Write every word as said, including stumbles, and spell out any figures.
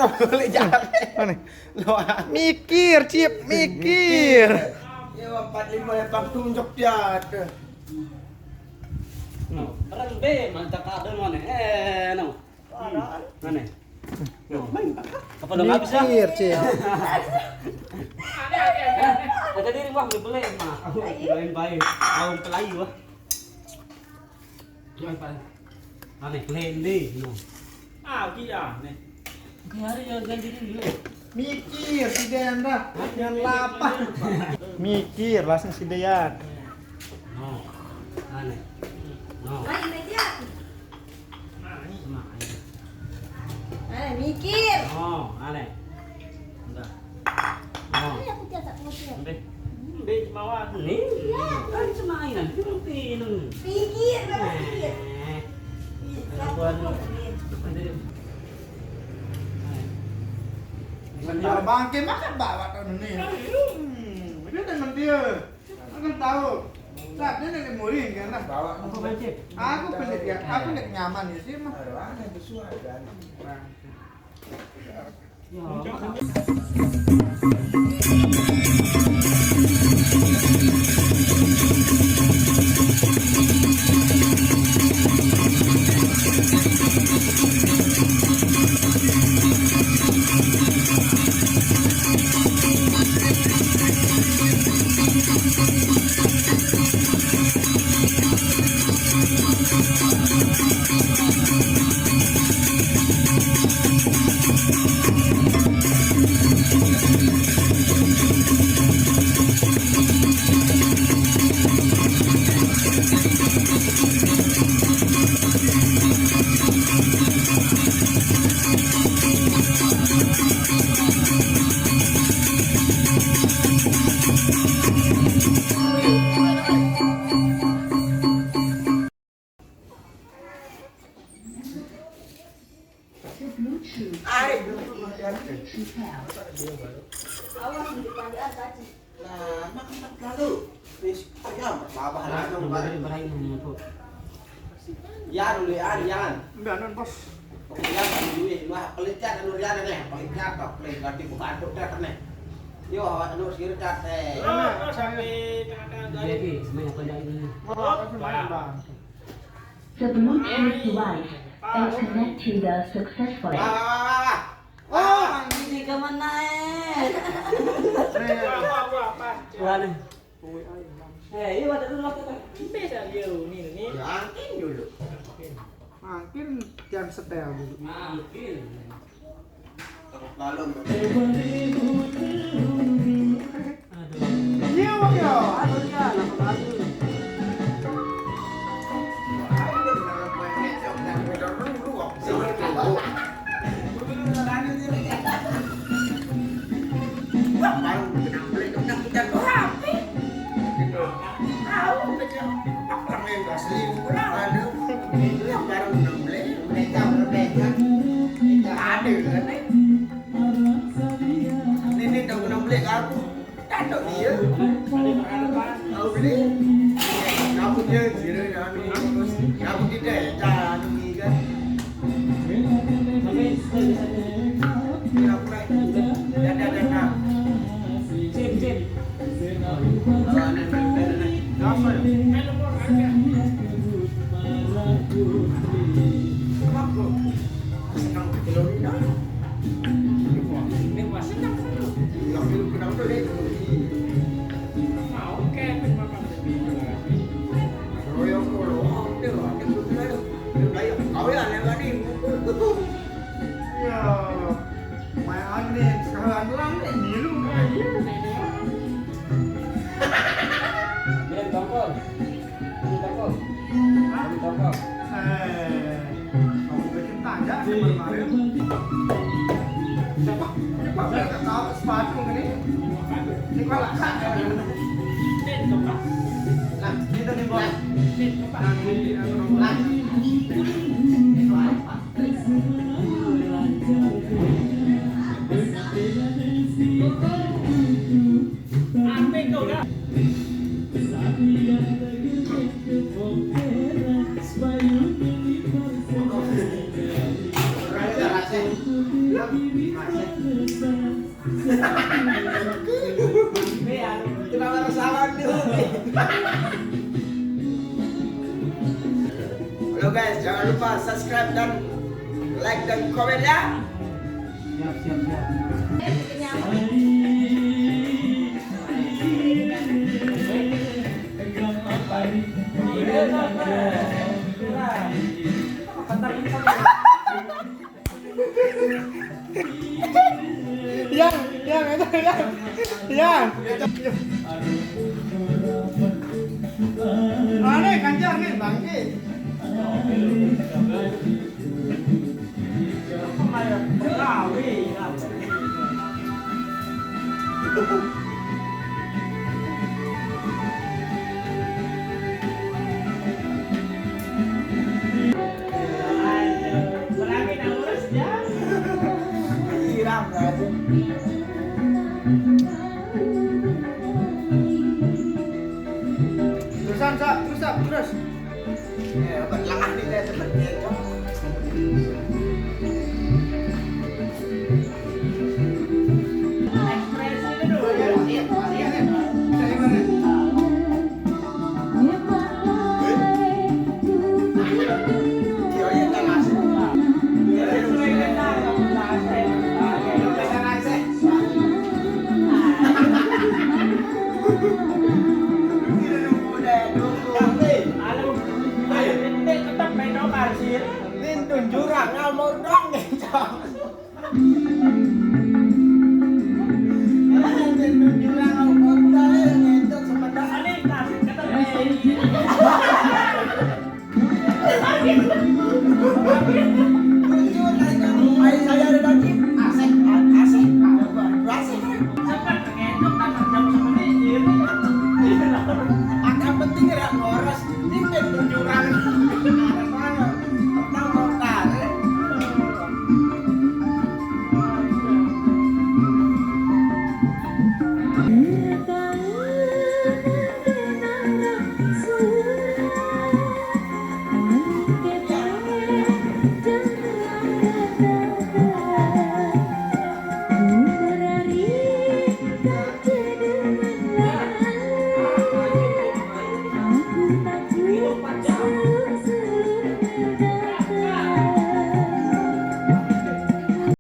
Tong golek jalan. Mana? Lo, ah. Mikir, Cip, mikir. Ya, empat lima ya, Bang, tunjuk dia. Aduh. No, keren be, mantap ada mana? Eh, no. Mana? No, main, Bang. Apa dong habis ya? Mikir, Cip. Ada di rumah beli mah. Main baik. Mau pelayu, wah. Aneh, lele, no. Ah, oke ya, nih. Oke, hari ya ganti dulu. Mikir si Dean dah, yang lapar. Mikir langsung si Dean. No. Aneh. No. Ayo, meja. Nah, ini. Eh, mikir. No, aneh. Enggak. Oh. Ayo, aku diajak ngopi ya. Ambil. Ambil mawar. Nih. Iya. Kan cuma ini, nanti minum. Pikir, berapa pikir? Eh. Iya, Buat aku pikir. Nanti. Bentar bangke makan bawa tahun ini. Hmm, dia dengan dia. Aku tahu. Saat dia lagi muring kan lah. Bawa. Apa, Bang Cip? Aku pelit ya, aku nggak nyaman ya sih mah. Ada itu suara kan. Awas, di depan dia ada cacing. Lah, makan tak lalu. Wis, ayam, babah langsung, Pak. Berain ini, Bu. Yan, dulu, Yan, Yan. Enggak, non, Bos. Pokoknya Yan, dulu, Yan. Wah, pelit, Yan, anu, Yan, nih. Pelit, Yan, toh. Pelit, nanti buka aduk, dah, nih. Yo, awak anu, sirkat, eh. Lo, lo sampai tengah-tengah garis. Jadi, semuanya pada ini. Wah, aku main, Bang. The Bluetooth device is connected successfully. Wah, wah, wah, wah, wah. Oh, ini ke mana, eh? Wah, wah, wah, pas. Wah, nih. Eh, iya, ada dulu, Mas. Beda dia, ini, ini. Ya, angkin dulu. Mungkin yang setel dulu. Mungkin. Maklum. Aduh. Iya, Bang, ya. Aduh, ya, langsung aduh. Baru kenal beli, udah kita rapi. Gitu. Tahu, betul. Apa yang nggak selingkuh lah, aduh. Ini yang baru enam belas, mereka berbeda. Kita ada, kan? Ini, ini tahun enam belas aku. Tanduk dia. Tahu beli? Kamu dia, zero, ya, anu. Kamu tidak, ya, anu, kan? Ini aku naik. Dadah, dadah. Cip, cip. Ya, main angin, sekarang lang, eh, ngilu. Ah, iya, iya. Main tongkol. Main tongkol. Hah? Main tongkol. Eh, kamu bikin tanya, kemarin. Siapa? Siapa? Udah ketawa, sepatu ini. Ini malah. Nah, kita nih, Bos. Nah, ini, nah. Kenapa pesawat dulu? Halo guys, jangan lupa subscribe dan like dan komen ya. Siap, siap, siap. Yang, yang, itu yang. Yang. Mana kencang nih, bangke. Terusan, Sap, terus, Sap, terus. Eh, apa, lengah nih, saya cepet nih, Cok. Ekspresi itu dulu, ya. Iya, iya, iya. Dari mana? Ini tunjuran ngalmor dong nih, Cok.